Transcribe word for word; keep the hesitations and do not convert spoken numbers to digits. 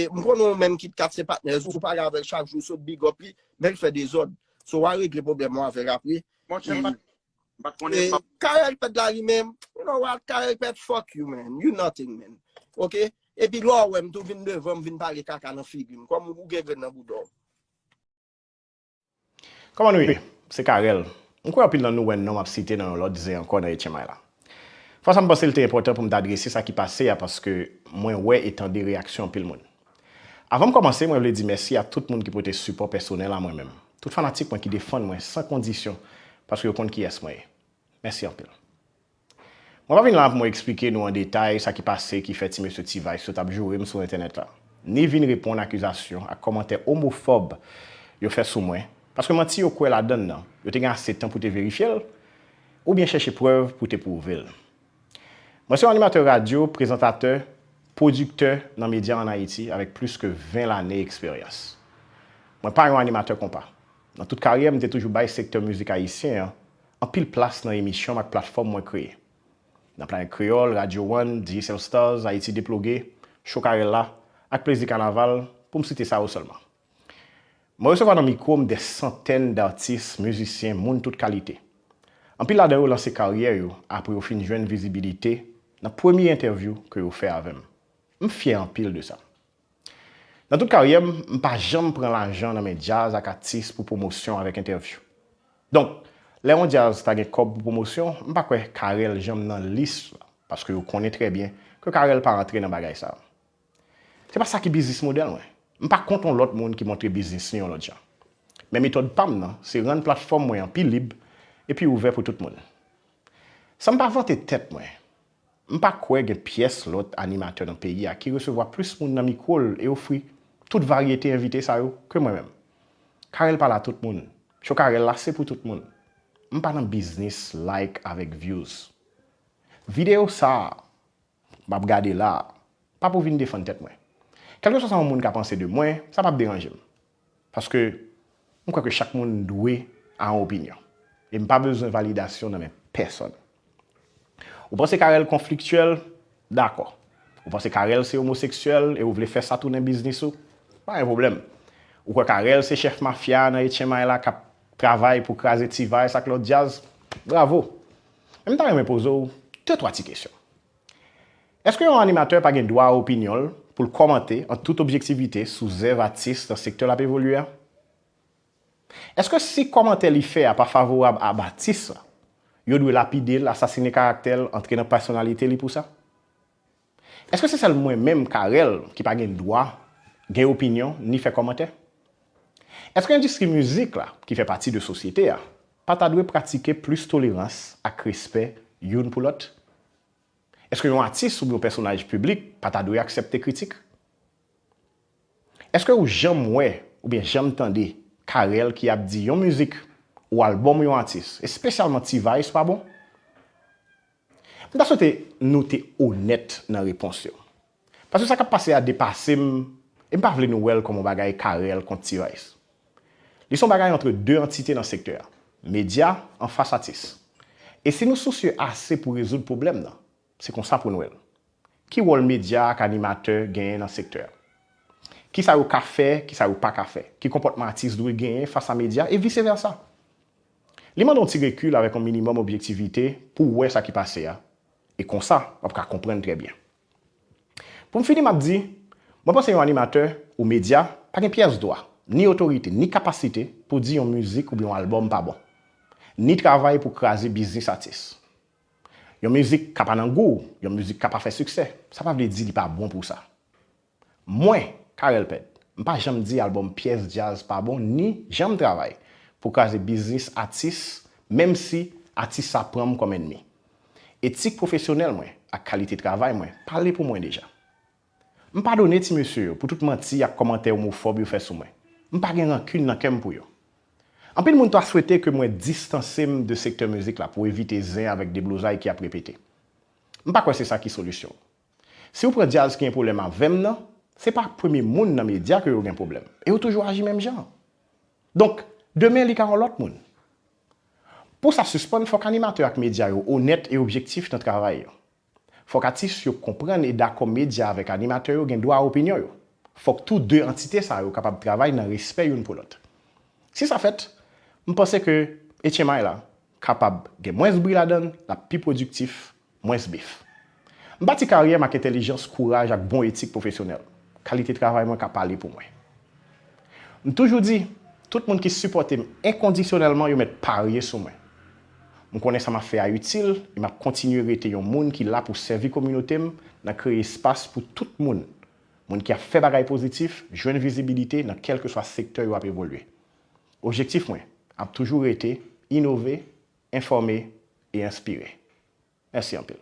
M konnen w menm KitKat se patnè, ou pale avè l chak jou, sot big up li, men l fè dezòd. So, w a regle pwoblèm ou avè l apre. Monchè, m pa t konnen. Carel Pèd la li menm, you know what, Carel Pèd, fuck you, man, you nothing, man. Ok? Epi lè w wè m tou vin devan m vin pale kaka nan figi m, kòm ou gen grenn nan bouda w. Kòman nou ye? Se Carel. M kwè anpil nan nou wè non m ap site nan yon lòt zen ankò nan Etchenmay la. Fwa sa m panse l te enpòtan pou m ta drese sa ki pase a paske mwen wè e tande reyaksyon anpil moun. Avan m kòmanse, mwen vle di mèsi a tout moun ki pote sipò pèsonèl a mwen menm. Tout fanatik mwen ki defann mwen san kondisyon paske yo konn kiyès mwen ye. Mèsi anpil. Mwen pa vin la pou mwen eksplike nou an detay sa ki pase ki fè ti mesye T-Vice yo t ap joure m sou entènèt la, ni vin reponn akizasyon ak kòmantè omofòb yo fè sou mwen, paske manti yo kwè ladann nan, yo te gen ase tan pou te verifye l, oubyen chèche prèv pou te pwouve l. Mwen se yon animatè radyo, prezantatè, pwodiktè nan medya ann Ayiti avèk plis ke ven lane eksperyans. Mwen pa yon animatè konpa. Nan tout karyè m, m te toujou bay sektè mizik ayisyen an anpil plas nan emisyon m ak platfòm mwen kreye. Nan Planèt Kreyòl, Radyo One, Digicel Stars, Ayiti Deploge, Cho Carel la, ak Plezi Kanaval, pou m site sa yo sèlman. Mwen resevwa nan mikwo m dè santèn datis, mizisyen, moun tout kalite. Anpil ladan yo lanse karyè yo apre yo fin jwenn vizibilite nan premye entèvyou ke yo fè avè m. M fyè anpil de sa. Nan tout karyè m, m pa janm pran lajan nan men djaz ak atis pou pwomosyon avèk entèvyou. Donk, lè yon djaz ta gen kòb pou pwomosyon, m pa kwè Carel janm nan lis la, paske yo konnen trè byen ke Carel pa rantre nan bagay sa. Se pa sa ki biznis modèl mwen. M pa kont yon lòt moun ki montre biznis li yon lòt jan. Men metòd pa m nan, se rann platfòm mwen an pi lib epi ouvè pou tout moun. San m pa vante tèt mwen, m pa kwè gen pyès lòt animatè nan peyi a ki resevwa plis moun nan mikwo l e ofri tout varyete envite sa yo ke mwen menm. Carel pale a tout moun. Cho Carel la se pou tout moun. M pa nan biznis like avèk views. Videyo sa a m ap gade la a, pa pou vin defann tèt mwen. Kèlkeswa sa yon moun ka panse de mwen, sa p ap deranje m. Paske m kwè ke chak moun dwe a yon opinyon. E m pa bezwen validasyon nan men pèsonn. Ou panse Carel konfliktyèl? Dakò. Ou panse Carel se omoseksyèl e ou vle fè sa tounen biznis ou? Pa gen pwoblèm. Ou kwè Carel se chèf mafya a nan Etchenmay la k ap travay pou kraze T-Vice ak lòt djaz? Bravo! Men m ta renmen poze w de twa ti kesyon. Èske yon animatè pa gen dwa a opinyon l pou l kòmante an tout objektivite sou zèv atis nan sektè l ap evolye a? Èske si kòmantè li fè a pa favorab a atis la, yo dwe lapide l, asasine karaktè l, antre nan pèsonalite li pou sa? Èske se sèl mwen menm, Carel, ki pa gen dwa gen opinyon ni fè kòmantè? Èske endistri mizik la, ki fè pati de sosyete a, pa ta dwe pratike plis tolerans ak respè youn pou lòt? Èske yon atis oubyen yon pèsonaj piblik pa ta dwe aksepte kritik? Èske ou janm wè oubyen janm tande Carel ki ap di yon mizik ou albòm yon atis, espesyalman T-Vice, pa bon? M ta swete nou te onèt nan repons yo. Paske sa k ap pase a depase m e m pa vle nou wè l kòm yon bagay Carel kont T-Vice. Li se yon bagay antre de antite nan sektè a, medya anfas atis. E si nou sousye ase pou rezoud pwoblèm nan, se konsa pou n wè l. Ki wòl medya ak animatè genyen nan sektè a? Kisa yo ka fè, kisa yo pa ka fè? Ki konpòtman atis dwe genyen fas a medya e vise vèsa? Li mande yon ti rekil avèk yon minimòm objektivite pou w wè sa ki pase a, e konsa, w ap ka konprann trè byen. Pou m fini, m ap di, mwen panse yon animatè ou medya pa gen pyès dwa, ni otorite, ni kapasite pou di yon mizik oubyen yon albòm pa bon, ni travay pou kraze biznis atis. Yon mizik ka pa nan gou w, yon mizik ka pa fè siksè, sa pa vle di li pa bon pou sa. Mwen, Carel Pèd, m pa janm di albòm pyès djaz pa bon ni janm travay pou kraze biznis atis, menm si atis sa pran m kòm ènmi. Etik pwofesyonèl mwen ak kalite travay mwen pale pou mwen deja. M padone ti mesye yo pou tout manti ak kòmantè omofòb yo fè sou mwen. M pa gen rankin nan kè m pou yo. Anpil moun ta swete ke mwen distanse m de sektè mizik la pou evite zen avèk deblozay ki ap repete. M pa kwè se sa ki solisyon. Si w pran djaz ki gen pwoblèm avè m nan, se pa ak premye moun nan medya ke yo gen pwoblèm. E yo toujou aji menm jan. Donk, demen li ka yon lòt moun. Pou sa sispann, fòk animatè ak medya yo onèt e objektif nan travay yo. Fòk atis yo konprann e dakò medya avèk animatè yo gen dwa a opinyon yo. Fòk tou de antite sa yo kapab travay nan respè youn pou lòt. Si sa fèt, m panse ke H M I la kapab gen mwens bri ladan l, l ap pi pwodiktif, mwens bif. M bati karyè m ak entèlijans, kouraj ak bon etik pwofesyonèl. Kalite travay mwen ka pale pou mwen. M toujou di, tout moun ki sipòte m enkondisyonèlman, yo mèt parye sou mwen. M konnen sa m ap fè a itil, e m ap kontinye rete yon moun ki la pou sèvi kominote m nan kreye espas pou tout moun. Moun ki ap fè bagay pozitif, jwenn vizibilite nan kèlkeswa sektè yo ap evolye. Objektif mwen ap toujou rete inove, enfòme e enspire. Mèsi anpil.